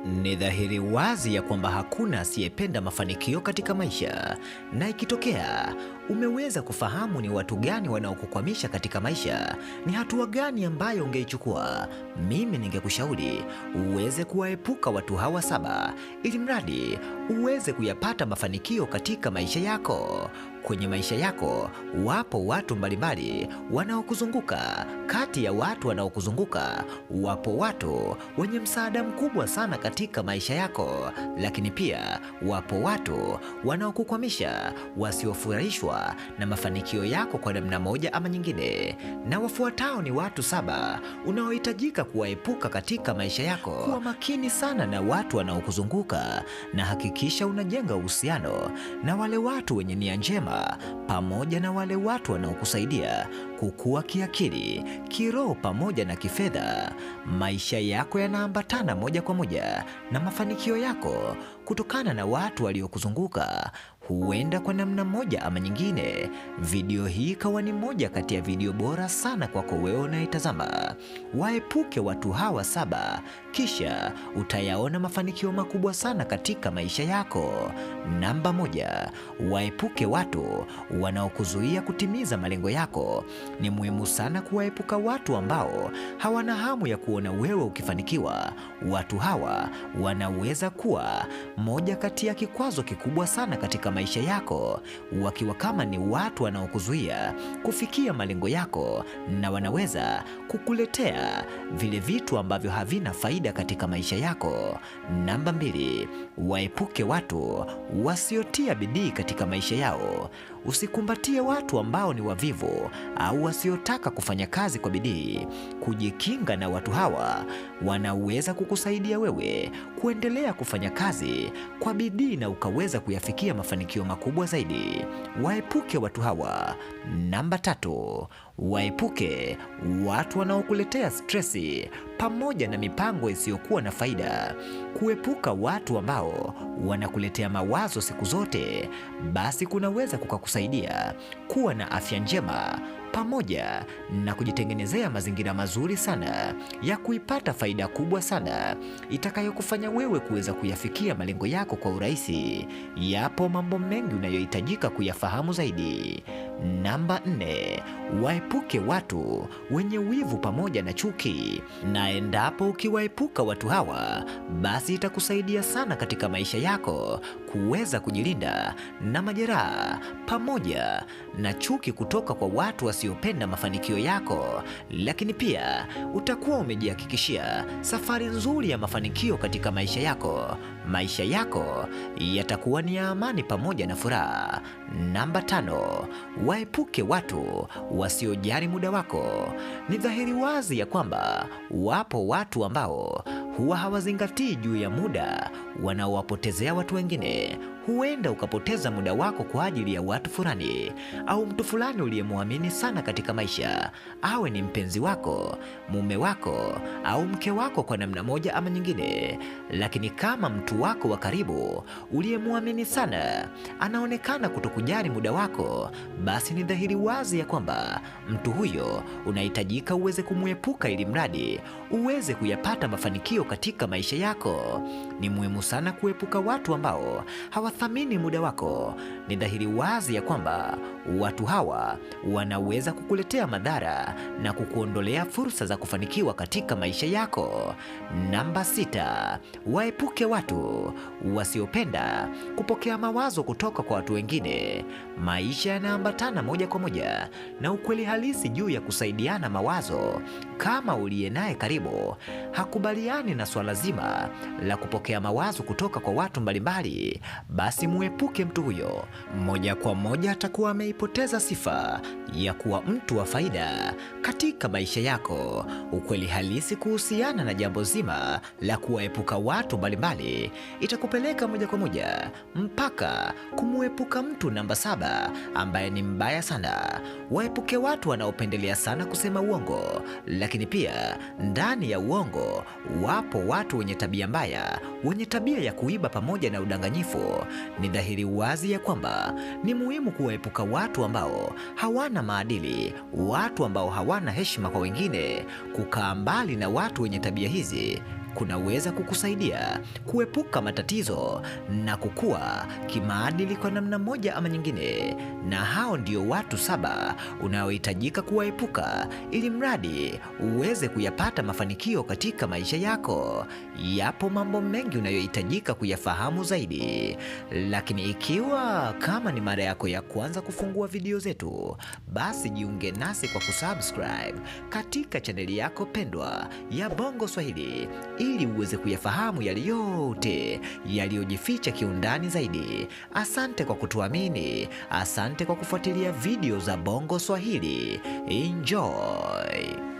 Ni dhahiri wazi ya kwamba hakuna asiyependa mafanikio katika maisha, na ikitokea umeweza kufahamu ni watu gani wanaokukwamisha katika maisha, ni hatua gani ambayo ungeichukua, mimi ningekushauri uweze kuwaepuka watu hawa 7, ili mradi uweze kuyapata mafanikio katika maisha yako. Kwenye maisha yako wapo watu mbalimbali wanaokuzunguka. Kati ya watu wanaokuzunguka wapo watu wenye msaada mkubwa sana katika maisha yako, lakini pia wapo watu wanaokukwamisha, wasiofurahishwa na mafanikio yako kwa namna moja ama nyingine. Na wafuatao ni watu 7 unaohitajika kuwaepuka katika maisha yako. Kuwa makini sana na watu wanaokuzunguka na hakikisha unajenga uhusiano na wale watu wenye nia njema pamoja na wale watu wanaokusaidia kukua kiakili, kiroho pamoja na kifedha. Maisha yako yanaambatana moja kwa moja na mafanikio yako kutokana na watu waliokuzunguka. Huenda kwa namna moja ama nyingine, video hii ikawa ni moja kati ya video bora sana kwako wewe unayetazama. Waepuke watu hawa 7, kisha utayaona mafanikio makubwa sana katika maisha yako. Namba 1, waepuke watu wanaokuzuia kutimiza malengo yako. Ni muhimu sana kuwaepuka watu ambao hawana hamu ya kuona wewe ukifanikiwa. Watu hawa wanaweza kuwa moja kati ya kikwazo kikubwa sana katika maisha yako, wakiwa kama ni watu wanaokuzuia kufikia malengo yako, na wanaweza kukuletea vile vitu ambavyo havina faida katika maisha yako. Namba 2, waepuke watu wasiotia bidii katika maisha yao. Usikumbatie watu ambao ni wavivu au wasiotaka kufanya kazi kwa bidii. Kujikinga na watu hawa wanaweza kukusaidia wewe kuendelea kufanya kazi kwa bidii na ukaweza kuyafikia mafanikio makubwa zaidi. Waepuke watu hawa. Namba 3, waepuke watu wanaokuletea stresi pamoja na mipango isiyokuwa na faida. Kuepuka watu ambao wanakuletea mawazo siku zote, basi kunaweza kukakusaidia kuwa na afya njema pamoja na kujitengenezea mazingira mazuri sana ya kuipata faida kubwa sana itakayokufanya wewe kuweza kuyafikia malengo yako kwa urahisi. Yapo mambo mengi unayohitajika kuyafahamu zaidi. Namba 4, waepuke watu wenye wivu pamoja na chuki. Na endapo ukiwaepuka watu hawa, basi itakusaidia sana katika maisha yako kuweza kujilinda na majeraha pamoja na chuki kutoka kwa watu wasiopenda mafanikio yako. Lakini pia utakuwa umejihakikishia safari nzuri ya mafanikio katika maisha yako. Maisha yako yatakuwa ni ya amani pamoja na furaha. Namba 5, waepuke watu wasiojali muda wako. Ni dhahiri wazi ya kwamba wapo watu ambao huwa hawazingatii juu ya muda wanaowapotezea watu wengine. Huenda ukapoteza muda wako kwa ajili ya watu fulani au mtu fulani uliyemwamini sana katika maisha, awe ni mpenzi wako, mume wako au mke wako kwa namna moja ama nyingine. Lakini kama mtu wako wa karibu uliyemwamini sana anaonekana kutokujali muda wako, basi ni dhahiri wazi ya kwamba mtu huyo unahitajika uweze kumwepuka ili mradi uweze kuyapata mafanikio katika maisha yako. Ni muhimu sana kuepuka watu ambao hawathamini muda wako. Ni dhahiri wazi ya kwamba watu hawa wanaweza kukuletea madhara na kukuondolea fursa za kufanikiwa katika maisha yako. Namba 6, waepuke watu wasiopenda kupokea mawazo kutoka kwa watu wengine. Maisha yanaambatana moja kwa moja na ukweli halisi juu ya kusaidiana mawazo. Kama uliye naye karibu hakubaliani na swala zima la kupokea mawazo kutoka kwa watu mbalimbali, basi muepuke mtu huyo. Moja kwa moja atakuwa ameipoteza sifa ya kuwa mtu wa faida katika maisha yako. Ukweli halisi kuhusiana na jambo zima la kuwaepuka watu mbalimbali itakupeleka moja kwa moja mpaka kumuepuka mtu namba 7 ambaye ni mbaya sana. Waepuke watu wanaopendelea sana kusema uongo, lakini pia ndani ya uongo wapo watu wenye tabia mbaya, wenye tabia ya kuiba pamoja na udanganyifu. Ni dhahiri wazi ya kwamba ni muhimu kuwaepuka watu ambao hawana maadili, watu ambao hawana heshima kwa wengine. Kukaa mbali na watu wenye tabia hizi kunaweza kukusaidia kuepuka matatizo na kukua kimaadili kwa namna moja ama nyingine. Na hao ndio watu 7 unaohitajika kuwaepuka ili mradi uweze kuyapata mafanikio katika maisha yako. Yapo mambo mengi unayohitajika kuyafahamu zaidi, lakini ikiwa kama ni mara yako ya kwanza kufungua video zetu, basi jiunge nasi kwa kusubscribe katika chaneli yako pendwa ya Bongo Swahili ili uweze kuyafahamu yale yote yaliyojificha kiundani zaidi. Asante kwa kutuamini, asante kwa kufuatilia video za Bongo Swahili. Enjoy.